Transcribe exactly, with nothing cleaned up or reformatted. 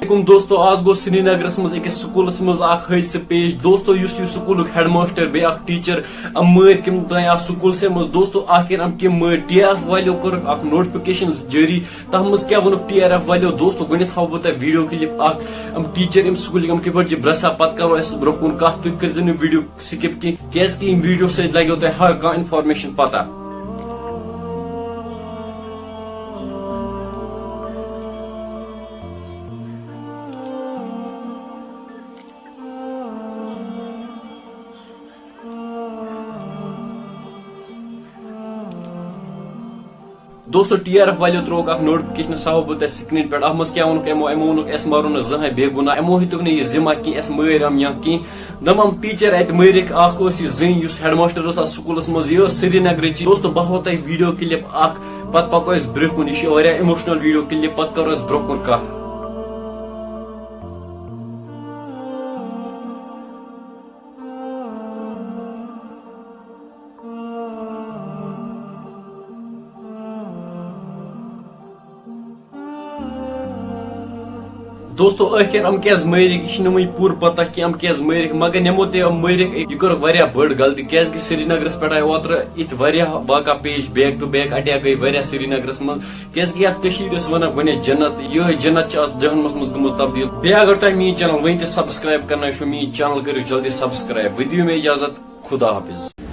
علیکم دوستو، آز گوٚو سرینگرس منٛز أکِس سکوٗلس منٛز اکھ حٲدثہٕ پیش۔ دوستو، یُس یہِ سکوٗلُک ہیڈ ماسٹر بیٚیہِ اکھ ٹیٖچر، یِم مٲرۍ کٔمۍ تام اَتھ سکوٗلسٕے منٛز۔ دوستو، آخر یِم کٔمۍ مٲرۍ؟ ٹی آر ایف والیو کوٚرُکھ اکھ نوٹیفکیشن جٲری، تَتھ منٛز کیٛاہ ووٚنُکھ ٹی آر ایف والیو؟ دوستو، گۄڈٕنٮ۪تھ ہاوو بہٕ تۄہہِ ویٖڈیو کلپ اکھ، یِم ٹیٖچر، یِم سکوٗلٕکۍ، یِم کِتھ پٲٹھۍ چھِ برٛسا۔ پتہٕ کرو أسۍ برٛونٛہہ کُن کتھ، تُہۍ کٔرۍزیو نہٕ ویٖڈیو سکپ کینٛہہ، کیازِ کہِ یِم ویٖڈیو سۭتۍ لگیو تۄہہِ ہر کانٛہہ انفارمیشن پتہ۔ دوستو، ٹی آر ایف والیو ترٛووُکھ اکھ نوٹیفکیشن، سُہ ہاوو بہٕ تۄہہِ سکرین پٮ۪ٹھ۔ اتھ منٛز کیٛاہ ووٚنُکھ یِمو؟ یِمو ووٚنُکھ، "أسۍ مارو نہٕ زٕہٕنۍ بے گناہ"، یِمو ہیوٚتُکھ نہٕ یہِ ذمہ کینٛہہ، "أسۍ مٲرۍ یِم یا کینٛہہ"۔ دپان ٹیٖچر اتہِ مٲرِکھ، اکھ اوس یہِ زٔنۍ، یُس ہیڈ ماسٹر اوس اتھ سکوٗلس منٛز، یہِ ٲس سرینگرٕچی۔ دوستو، بہٕ ہاوو تۄہہِ ویٖڈیو کلپ اکھ، پتہٕ پکو أسۍ برٛونٛہہ کُن۔ یہِ چھِ واریاہ ایموشنل ویٖڈیو کلپ، پتہٕ کرو أسۍ برٛونٛہہ کُن کتھ۔ دوستو، ٲخر یِم کیٛازِ مٲرِکھ، یہِ چھِنہٕ وُنہِ پوٗرٕ پتہ کہِ یِم کیٛازِ مٲرِکھ، مگر یِمو تہِ یِم مٲرِکھ، یہِ کٔرٕکھ واریاہ بٔڑ غلطی، کیٛازِ کہِ سرینگرس پٮ۪ٹھ آیہِ اوترٕ یِتھۍ واریاہ واقعہ پیش، back to back attack گٔے واریاہ سرینگرس منٛز، کیٛازِ کہِ یتھ کٔشیٖرِ ٲسۍ ونان گۄڈٕنٮ۪تھ جنت، یِہوٚے جنت چھِ از جہنمس منٛز گٔمٕژ تبدیل۔ بیٚیہِ اگر تۄہہِ میٛٲنۍ channel وُنہِ تہِ subscribe کرناے چھُو، میٛٲنۍ channel کٔرِو جلدی subscribe۔ وۄنۍ دِیِو مےٚ اجازت، خدا حافظ۔